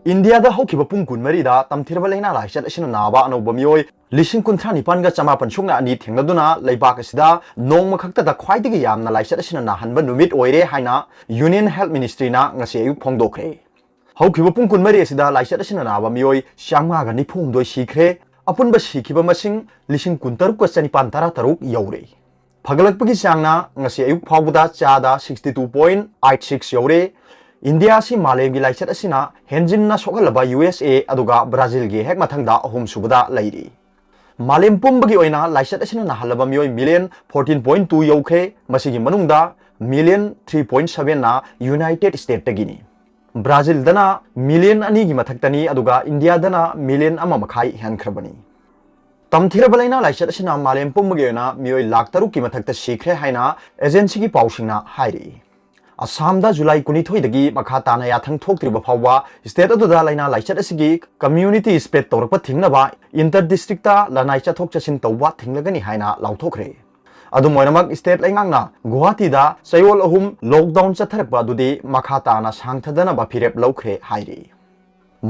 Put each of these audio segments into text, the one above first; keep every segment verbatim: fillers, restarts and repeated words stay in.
ꯏꯟꯗꯤꯌꯥꯗ ꯍꯧꯈꯤꯕ ꯄꯨꯡ ꯀꯨꯟꯃꯔꯤꯗ ꯇꯝꯊꯤꯔꯕ ꯂꯥꯏꯅꯥ ꯂꯥꯏꯆꯠ ꯑꯁꯤꯅ ꯅꯥꯕ ꯑꯅꯧꯕ ꯃꯤꯑꯣꯏ ꯂꯤꯁꯤꯡ ꯀꯨꯟꯊ꯭ꯔꯥ ꯅꯤꯄꯥꯟꯒ ꯆꯃꯥꯄꯟ ꯁꯨꯞꯅ ꯑꯅꯤ ꯊꯦꯡꯅꯗꯨꯅ ꯂꯩꯕꯥꯛ ꯑꯁꯤꯗ ꯅꯣꯡꯃ ꯈꯛꯇꯗ ꯈ꯭ꯋꯥꯏꯗꯒꯤ ꯌꯥꯝꯅ ꯂꯥꯏꯆꯠ ꯑꯁꯤꯅ ꯅꯥꯍꯟꯕ ꯅꯨꯃꯤꯠ ꯑꯣꯏꯔꯦ ꯍꯥꯏꯅ Union Health Ministryꯅ ꯉꯁꯤ ꯑꯌꯨꯛ ꯐꯣꯡꯗꯣꯛꯈ꯭ꯔꯦ꯫ ꯍꯧꯈꯤꯕ ꯄꯨꯡ ꯀꯨꯟꯃꯔꯤ ꯑꯁꯤꯗ ꯂꯥꯏꯆꯠ ꯑꯁꯤꯅ ꯅꯥꯕ ꯃꯤꯑꯣꯏ ꯆꯥꯝꯃꯉꯥꯒ ꯅꯤꯐꯨ ꯍꯨꯝꯗꯣꯏ ꯁꯤꯈ꯭ꯔꯦ꯫ ꯑꯄꯨꯟꯕ ꯁꯤꯈꯤꯕ ꯃꯁꯤꯡ ꯂꯤꯁꯤꯡ ꯀꯨꯟꯇꯔꯨꯛꯀ ꯆꯅꯤꯄꯥꯟ ꯇꯔꯥꯇꯔꯨꯛ ꯌꯧꯔꯦ꯫ ꯐꯒꯠꯂꯛꯄꯒꯤ ꯆꯥꯡꯅ ꯉꯁꯤ ꯑꯌꯨꯛ ꯐꯥꯎꯕꯗ ꯆꯥꯗ sixty two point eight six ꯌꯧꯔꯦ꯫ ꯏꯟꯗꯤꯌꯥ ꯑꯁꯤ ꯃꯥꯂꯦꯝꯒꯤ ꯂꯥꯏꯆꯠ ꯑꯁꯤꯅ ꯍꯦꯟꯖꯤꯟꯅ ꯁꯣꯛꯍꯜꯂꯕ ꯌꯨ ꯑꯦꯁ ꯑꯦ ꯑꯗꯨꯒ ꯕ꯭ꯔꯥꯖꯤꯜꯒꯤ ꯍꯦꯛ ꯃꯊꯪꯗ ꯑꯍꯨꯝꯁꯨꯕꯗ ꯂꯩꯔꯤ꯫ ꯃꯥꯂꯦꯝ ꯄꯨꯝꯕꯒꯤ ꯑꯣꯏꯅ ꯂꯥꯏꯆꯠ ꯑꯁꯤꯅ ꯅꯥꯍꯜꯂꯕ ꯃꯤꯑꯣꯏ million fourteen point two ꯌꯧꯈ꯭ꯔꯦ꯫ ꯃꯁꯤꯒꯤ ꯃꯅꯨꯡꯗ million three point sevenꯅ United Statesꯇꯒꯤꯅꯤ꯫ ꯕ꯭ꯔꯥꯖꯤꯜꯗꯅ million ꯑꯅꯤꯒꯤ ꯃꯊꯛꯇꯅꯤ, ꯑꯗꯨꯒ ꯏꯟꯗꯤꯌꯥꯗꯅ million ꯑꯃ ꯃꯈꯥꯏ ꯍꯦꯟꯈ꯭ꯔꯕꯅꯤ꯫ ꯇꯝꯊꯤꯔꯕ ꯂꯥꯏꯅꯥ ꯂꯥꯏꯆꯠ ꯑꯁꯤꯅ ꯃꯥꯂꯦꯝ ꯄꯨꯝꯕꯒꯤ ꯑꯣꯏꯅ ꯃꯤꯑꯣꯏ ꯂꯥꯈ ꯇꯔꯨꯛꯀꯤ ꯃꯊꯛꯇ ꯁꯤꯈ꯭ꯔꯦ ꯍꯥꯏꯅ ꯑꯦꯖꯦꯟꯁꯤꯒꯤ ꯄꯥꯎꯁꯤꯡꯅ ꯍꯥꯏꯔꯤ꯫ ꯑꯁꯥꯝꯗ ꯖꯨꯂꯥꯏ ꯀꯨꯟꯅꯤꯊꯣꯏꯗꯒꯤ ꯃꯈꯥ ꯇꯥꯅ ꯌꯥꯊꯪ ꯊꯣꯛꯇ꯭ꯔꯤꯕ ꯐꯥꯎꯕ state ꯑꯗꯨꯗ ꯂꯥꯏꯅꯥ ꯂꯥꯏꯆꯠ ꯑꯁꯤꯒꯤ community spread ꯇꯧꯔꯛꯄ ꯊꯤꯡꯅꯕ inter districtꯇ ꯂꯅꯥꯏ ꯆꯠꯊꯣꯛ ꯆꯠꯁꯤꯟ ꯇꯧꯕ ꯊꯤꯡꯂꯒꯅꯤ ꯍꯥꯏꯅ ꯂꯥꯎꯊꯣꯛꯈ꯭ꯔꯦ꯫ ꯑꯗꯨꯝ ꯑꯣꯏꯅꯃꯛ, state ꯂꯩꯉꯥꯛꯅ ꯒꯨꯋꯥꯍꯥꯇꯤꯗ ꯆꯌꯣꯜ ꯑꯍꯨꯝ lockdown ꯆꯠꯊꯔꯛꯄ ꯑꯗꯨꯗꯤ ꯃꯈꯥ ꯇꯥꯅ ꯁꯥꯡꯊꯗꯅꯕ ꯐꯤꯔꯦꯞ ꯂꯧꯈ꯭ꯔꯦ ꯍꯥꯏꯔꯤ꯫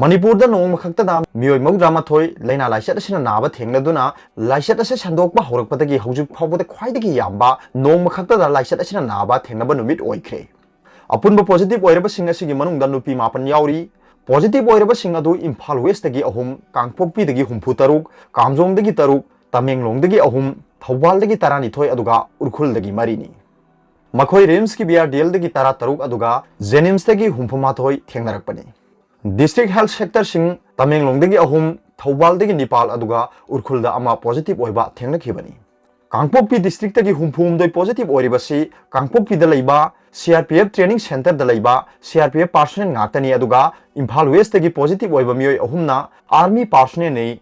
ꯃꯅꯤꯄꯨꯔꯗ ꯅꯣꯡꯃ ꯈꯛꯇꯗ ꯃꯤꯑꯣꯏ ꯃꯧꯗ꯭ꯔꯥ ꯃꯥꯊꯣꯏ ꯂꯥꯏꯅꯥ ꯂꯥꯏꯆꯠ ꯑꯁꯤꯅ ꯅꯥꯕ ꯊꯦꯡꯅꯗꯨꯅ ꯂꯥꯏꯆꯠ ꯑꯁꯤ ꯁꯟꯗꯣꯛꯄ ꯍꯧꯔꯛꯄꯗꯒꯤ ꯍꯧꯖꯤꯛ ꯐꯥꯎꯕꯗ ꯈ꯭ꯋꯥꯏꯗꯒꯤ ꯌꯥꯝꯕ ꯅꯣꯡꯃ ꯈꯛꯇꯗ ꯂꯥꯏꯆꯠ ꯑꯁꯤꯅ ꯅꯥꯕ ꯊꯦꯡꯅꯕ ꯅꯨꯃꯤꯠ ꯑꯣꯏꯈ꯭ꯔꯦ꯫ ꯑꯄꯨꯟꯕ positive ꯑꯣꯏꯔꯕꯁꯤꯡ ꯑꯁꯤꯒꯤ ꯃꯅꯨꯡꯗ ꯅꯨꯄꯤ ꯃꯥꯄꯟ ꯌꯥꯎꯔꯤ꯫ Positive ꯑꯣꯏꯔꯕꯁꯤꯡ ꯑꯗꯨ ꯏꯝꯐꯥꯜ Westꯇꯒꯤ ꯑꯍꯨꯝ, ꯀꯥꯡꯄꯣꯛꯄꯤꯗꯒꯤ ꯍꯨꯝꯐꯨ ꯇꯔꯨꯛ, ꯀꯥꯝꯖꯣꯡꯗꯒꯤ ꯇꯔꯨꯛ, ꯇꯃꯦꯡꯂꯣꯡꯗꯒꯤ ꯑꯍꯨꯝ, ꯊꯧꯕꯥꯜꯗꯒꯤ ꯇꯔꯥꯅꯤꯊꯣꯏ, ꯑꯗꯨꯒ ꯎꯈ꯭ꯔꯨꯜꯗꯒꯤ ꯃꯔꯤꯅꯤ꯫ ꯃꯈꯣꯏ RIMSꯀꯤ BRDLꯗꯒꯤ ꯇꯔꯥꯇꯔꯨꯛ, ꯑꯗꯨꯒ JNIMSꯇꯒꯤ ꯍꯨꯝꯐꯨ ꯃꯥꯊꯣꯏ ꯊꯦꯡꯅꯔꯛꯄꯅꯤ꯫ District health sectorꯁꯤꯡ ꯇꯃꯦꯡꯂꯣꯡꯗꯒꯤ ꯑꯍꯨꯝ, ꯊꯧꯕꯥꯜꯗꯒꯤ ꯅꯤꯄꯥꯜ, ꯑꯗꯨꯒ ꯎꯈ꯭ꯔꯨꯜꯗ ꯑꯃ positive ꯑꯣꯏꯕ ꯊꯦꯡꯅꯈꯤꯕꯅꯤ꯫ ꯀꯥꯡꯄꯣꯛꯄꯤ districtꯇꯒꯤ ꯍꯨꯝꯐꯨ ꯍꯨꯝꯗꯣꯏ positive ꯑꯣꯏꯔꯤꯕꯁꯤ ꯀꯥꯡꯄꯣꯛꯄꯤꯗ ꯂꯩꯕ CRPF training centreꯗ ꯂꯩꯕ CRPF personnel ꯉꯥꯛꯇꯅꯤ, ꯑꯗꯨꯒ ꯏꯝꯐꯥꯜ Westꯇꯒꯤ positive ꯑꯣꯏꯕ ꯃꯤꯑꯣꯏ ꯑꯍꯨꯝꯅ army personnelꯅꯤ꯫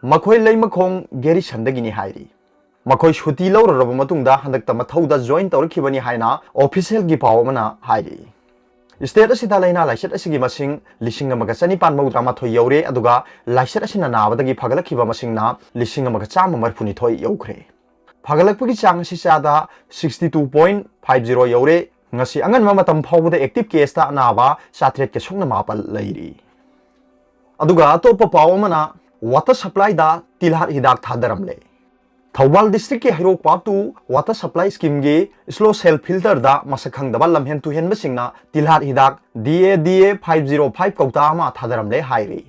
ꯃꯈꯣꯏ ꯂꯩꯃꯈꯣꯡ garrisonꯗꯒꯤꯅꯤ ꯍꯥꯏꯔꯤ꯫ ꯃꯈꯣꯏ ꯁꯨꯇꯤ ꯂꯧꯔꯨꯔꯕ ꯃꯇꯨꯡꯗ ꯍꯟꯗꯛꯇ ꯃꯊꯧꯗ join ꯇꯧꯔꯛꯈꯤꯕꯅꯤ ꯍꯥꯏꯅ officialꯒꯤ ꯄꯥꯎ ꯑꯃꯅ ꯍꯥꯏꯔꯤ꯫ State ꯑꯁꯤꯗ ꯂꯥꯏꯅꯥ ꯂꯥꯏꯆꯠ ꯑꯁꯤꯒꯤ ꯃꯁꯤꯡ ꯂꯤꯁꯤꯡ ꯑꯃꯒ ꯆꯅꯤꯄꯥꯟ ꯃꯧꯗ꯭ꯔꯥ ꯃꯥꯊꯣꯏ ꯌꯧꯔꯦ, ꯑꯗꯨꯒ ꯂꯥꯏꯆꯠ ꯑꯁꯤꯅ ꯅꯥꯕꯗꯒꯤ ꯐꯒꯠꯂꯛꯈꯤꯕ ꯃꯁꯤꯡꯅ ꯂꯤꯁꯤꯡ ꯑꯃꯒ ꯆꯥꯝꯃ ꯃꯔꯤꯐꯨꯅꯤꯊꯣꯏ ꯌꯧꯈ꯭ꯔꯦ꯫ ꯐꯒꯠꯂꯛꯄꯒꯤ ꯆꯥꯡ ꯑꯁꯤ ꯆꯥꯗ sixty two point five zero ꯌꯧꯔꯦ꯫ ꯉꯁꯤ ꯑꯉꯟꯕ ꯃꯇꯝ ꯐꯥꯎꯕꯗ active caseꯇ ꯑꯅꯥꯕ ꯆꯥꯇ꯭ꯔꯦꯠꯀ ꯁꯨꯞꯅ ꯃꯥꯄꯜ ꯂꯩꯔꯤ꯫ ꯑꯗꯨꯒ ꯑꯇꯣꯞꯄ ꯄꯥꯎ ꯑꯃꯅ, water supplyꯗ ꯇꯤꯜꯍꯥꯠ ꯍꯤꯗꯥꯛ ꯊꯥꯗꯔꯝꯂꯦ꯫ ꯊꯧꯕꯥꯜ districtꯀꯤ ꯍꯩꯔꯣꯛ part two water supply schemeꯒꯤ slow cell filterꯗ ꯃꯁꯛ ꯈꯪꯗꯕ ꯂꯝꯍꯦꯟ ꯇꯨꯍꯦꯟꯕꯁꯤꯡꯅ ꯇꯤꯜꯍꯥꯠ ꯍꯤꯗꯥꯛ D A D A five zero five ꯀꯧꯇꯥ ꯑꯃ ꯊꯥꯗꯔꯝꯂꯦ ꯍꯥꯏꯔꯤ꯫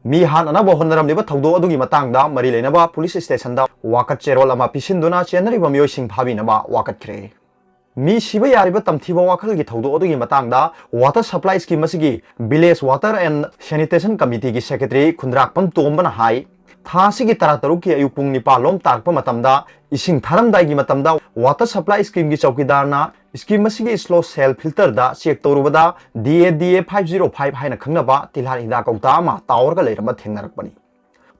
ꯃꯤ ꯍꯥꯠꯅꯅꯕ ꯍꯣꯠꯅꯔꯝꯂꯤꯕ ꯊꯧꯗꯣꯛ ꯑꯗꯨꯒꯤ ꯃꯇꯥꯡꯗ ꯃꯔꯤ ꯂꯩꯅꯕ police stationꯗ ꯋꯥꯀꯠ ꯆꯦꯔꯣꯜ ꯑꯃ ꯄꯤꯁꯤꯟꯗꯨꯅ ꯆꯦꯟꯅꯔꯤꯕ ꯃꯤꯑꯣꯏꯁꯤꯡ ꯐꯥꯕꯤꯅꯕ ꯋꯥꯀꯠꯈ꯭ꯔꯦ꯫ ꯃꯤ ꯁꯤꯕ ꯌꯥꯔꯤꯕ ꯇꯝꯊꯤꯕ ꯋꯥꯈꯜꯒꯤ ꯊꯧꯗꯣꯛ ꯑꯗꯨꯒꯤ ꯃꯇꯥꯡꯗ water supply scheme ꯑꯁꯤꯒꯤ village water and sanitation committeeꯒꯤ secretary ꯈꯨꯟꯗ꯭ꯔꯥꯛꯄꯝ ꯇꯣꯝꯕꯅ ꯍꯥꯏ, ꯊꯥ ꯑꯁꯤꯒꯤ ꯇꯔꯥꯇꯔꯨꯛꯀꯤ ꯑꯌꯨꯛ ꯄꯨꯡ ꯅꯤꯄꯥꯜ ꯂꯣꯝ ꯇꯥꯔꯛꯄ ꯃꯇꯝꯗ ꯏꯁꯤꯡ ꯊꯥꯔꯝꯗꯥꯏꯒꯤ ꯃꯇꯝꯗ water supply schemeꯒꯤ ꯆꯧꯀꯤꯗꯥꯔꯅ scheme ꯑꯁꯤꯒꯤ slow cell filterꯗ check ꯇꯧꯔꯨꯕꯗ D A D A five zero five ꯍꯥꯏꯅ ꯈꯪꯅꯕ ꯇꯤꯜꯍꯥꯠ ꯍꯤꯗꯥꯛ ꯀꯧꯇꯥ ꯑꯃ ꯇꯥꯎꯔꯒ ꯂꯩꯔꯝꯕ ꯊꯦꯡꯅꯔꯛꯄꯅꯤ꯫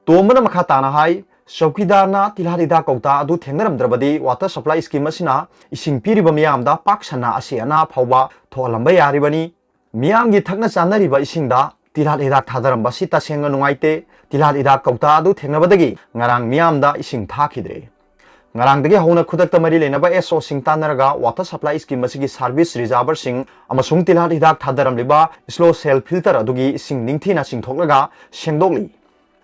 ꯇꯣꯝꯕꯅ ꯃꯈꯥ ꯇꯥꯅ ꯍꯥꯏ, ꯆꯧꯀꯤꯗꯥꯔꯅ ꯇꯤꯜꯍꯥꯠ ꯍꯤꯗꯥꯛ ꯀꯧꯇꯥ ꯑꯗꯨ ꯊꯦꯡꯅꯔꯝꯗ꯭ꯔꯕꯗꯤ water supply scheme ꯑꯁꯤꯅ ꯏꯁꯤꯡ ꯄꯤꯔꯤꯕ ꯃꯤꯌꯥꯝꯗ ꯄꯥꯛ ꯁꯟꯅ ꯑꯁꯤ ꯑꯅꯥ ꯐꯥꯎꯕ ꯊꯣꯛꯍꯜꯂꯝꯕ ꯌꯥꯔꯤꯕꯅꯤ꯫ ꯃꯤꯌꯥꯝꯒꯤ ꯊꯛꯅ ꯆꯥꯅꯔꯤꯕ ꯏꯁꯤꯡꯗ ꯇꯤꯜꯍꯥꯠ ꯍꯤꯗꯥꯛ ꯊꯥꯗꯔꯝꯕ ꯑꯁꯤ ꯇꯁꯦꯡꯅ ꯅꯨꯡꯉꯥꯏꯇꯦ꯫ ꯇꯤꯜꯍꯥꯠ ꯍꯤꯗꯥꯛ ꯀꯧꯇꯥ ꯑꯗꯨ ꯊꯦꯡꯅꯕꯗꯒꯤ ꯉꯔꯥꯡ ꯃꯤꯌꯥꯝꯗ ꯏꯁꯤꯡ ꯊꯥꯈꯤꯗ꯭ꯔꯦ꯫ ꯉꯔꯥꯡꯗꯒꯤ ꯍꯧꯅ ꯈꯨꯗꯛꯇ ꯃꯔꯤ ꯂꯩꯅꯕ S Oꯁꯤꯡ ꯇꯥꯟꯅꯔꯒ water supply scheme ꯑꯁꯤꯒꯤ service reservoirꯁꯤꯡ ꯑꯃꯁꯨꯡ ꯇꯤꯜꯍꯥꯠ ꯍꯤꯗꯥꯛ ꯊꯥꯗꯔꯝꯂꯤꯕ slow cell filter ꯑꯗꯨꯒꯤ ꯏꯁꯤꯡ ꯅꯤꯡꯊꯤꯅ ꯆꯤꯡꯊꯣꯛꯂꯒ ꯁꯦꯡꯗꯣꯛꯂꯤ꯫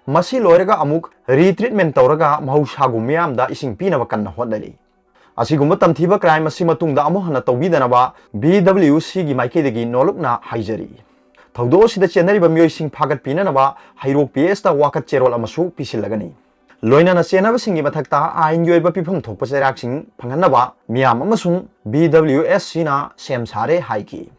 ꯃꯁꯤ ꯂꯣꯏꯔꯒ ꯑꯃꯨꯛ retreatment ꯇꯧꯔꯒ ꯃꯍꯧꯁꯥꯒꯨꯝ ꯃꯤꯌꯥꯝꯗ ꯏꯁꯤꯡ ꯄꯤꯅꯕ ꯀꯟꯅ ꯍꯣꯠꯅꯔꯤ꯫ ꯑꯁꯤꯒꯨꯝꯕ ꯇꯝꯊꯤꯕ crime ꯑꯁꯤ ꯃꯇꯨꯡꯗ ꯑꯃꯨꯛ ꯍꯟꯅ ꯇꯧꯕꯤꯗꯅꯕ B W Cꯒꯤ ꯃꯥꯏꯀꯩꯗꯒꯤ ꯅꯣꯜꯂꯨꯛꯅ ꯍꯥꯏꯖꯔꯤ꯫ ꯊꯧꯗꯣꯛ ꯑꯁꯤꯗ ꯆꯦꯟꯅꯔꯤꯕ ꯃꯤꯑꯣꯏꯁꯤꯡ ꯐꯥꯒꯠꯄꯤꯅꯅꯕ ꯍꯩꯔꯣꯛ P Sꯇ ꯋꯥꯀꯠ ꯆꯦꯔꯣꯜ ꯑꯃꯁꯨ ꯄꯤꯁꯤꯜꯂꯒꯅꯤ꯫ ꯂꯣꯏꯅꯅ ꯆꯦꯟꯅꯕꯁꯤꯡꯒꯤ ꯃꯊꯛꯇ ꯑꯥꯏꯟꯒꯤ ꯑꯣꯏꯕ ꯄꯤꯐꯝ ꯊꯣꯛꯄ ꯆꯩꯔꯥꯛꯁꯤꯡ ꯐꯪꯍꯟꯅꯕ ꯃꯤꯌꯥꯝ ꯑꯃꯁꯨꯡ B W Cꯅ ꯁꯦꯝ ꯁꯥꯔꯦ ꯍꯥꯏꯈꯤ꯫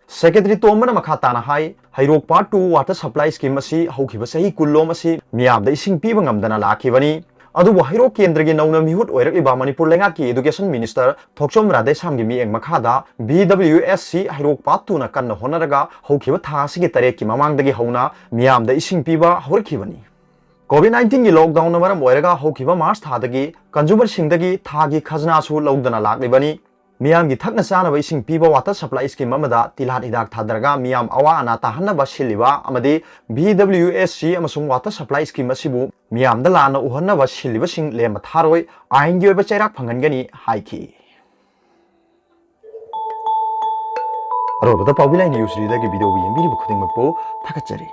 Secretary ꯇꯣꯝꯕꯅ ꯃꯈꯥ ꯇꯥꯅ ꯍꯥꯏ, ꯍꯩꯔꯣꯛ part two water supply scheme ꯑꯁꯤ ꯍꯧꯈꯤꯕ ꯆꯍꯤ ꯀꯨꯟ ꯂꯣꯝ ꯑꯁꯤ ꯃꯤꯌꯥꯝꯗ ꯏꯁꯤꯡ ꯄꯤꯕ ꯉꯝꯗꯅ ꯂꯥꯛꯈꯤꯕꯅꯤ꯫ ꯑꯗꯨꯕꯨ ꯍꯩꯔꯣꯛ ꯀꯦꯟꯗ꯭ꯔꯒꯤ ꯅꯧꯅ ꯃꯤꯍꯨꯠ ꯑꯣꯏꯔꯛꯂꯤꯕ ꯃꯅꯤꯄꯨꯔ ꯂꯩꯉꯥꯛꯀꯤ education minister ꯊꯣꯛꯆꯣꯝ ꯔꯥꯙꯦꯁ꯭ꯌꯥꯝꯒꯤ ꯃꯤꯠꯌꯦꯡ ꯃꯈꯥꯗ B W Cꯍꯩꯔꯣꯛ part twoꯅ ꯀꯟꯅ ꯍꯣꯠꯅꯔꯒ ꯍꯧꯈꯤꯕ ꯊꯥ ꯑꯁꯤꯒꯤ ꯇꯔꯦꯠꯀꯤ ꯃꯃꯥꯡꯗꯒꯤ ꯍꯧꯅ ꯃꯤꯌꯥꯝꯗ ꯏꯁꯤꯡ ꯄꯤꯕ ꯍꯧꯔꯛꯈꯤꯕꯅꯤ꯫ COVID nineteenꯒꯤ lockdownꯅ ꯃꯔꯝ ꯑꯣꯏꯔꯒ ꯍꯧꯈꯤꯕ March ꯊꯥꯗꯒꯤ consumerꯁꯤꯡꯗꯒꯤ ꯊꯥꯒꯤ ꯈꯖꯅꯥꯁꯨ ꯂꯧꯗꯅ ꯂꯥꯛꯂꯤꯕꯅꯤ꯫ ꯃꯤꯌꯥꯝꯒꯤ ꯊꯛꯅ ꯆꯥꯅꯕ ꯏꯁꯤꯡ ꯄꯤꯕ water supply scheme ꯑꯃꯗ ꯇꯤꯜꯍꯥꯠ ꯍꯤꯗꯥꯛ ꯊꯥꯗꯔꯒ ꯃꯤꯌꯥꯝ ꯑꯋꯥ ꯑꯅꯥ ꯇꯥꯍꯟꯅꯕ ꯁꯤꯜꯂꯤꯕ ꯑꯃꯗꯤ B W C ꯑꯃꯁꯨꯡ water supply scheme ꯑꯁꯤꯕꯨ ꯃꯤꯌꯥꯝꯗ ꯂꯥꯟꯅ ꯎꯍꯟꯅꯕ ꯁꯤꯜꯂꯤꯕꯁꯤꯡ ꯂꯦꯝꯕ ꯊꯥꯔꯣꯏ, ꯑꯥꯏꯟꯒꯤ ꯑꯣꯏꯕ ꯆꯩꯔꯥꯛ ꯐꯪꯍꯟꯒꯅꯤ ꯍꯥꯏꯈꯤ꯫ ꯑꯔꯣꯏꯕꯗ ꯄꯥꯎꯕꯤ ꯂꯥꯏ ꯅ꯭ꯌꯨꯁ ꯂꯤꯗꯔꯒꯤ ꯚꯤꯗꯤꯑꯣꯕꯨ ꯌꯦꯡꯕꯤꯔꯤꯕ ꯈꯨꯗꯤꯡꯃꯛꯄꯨ ꯊꯥꯒꯠꯆꯔꯤ꯫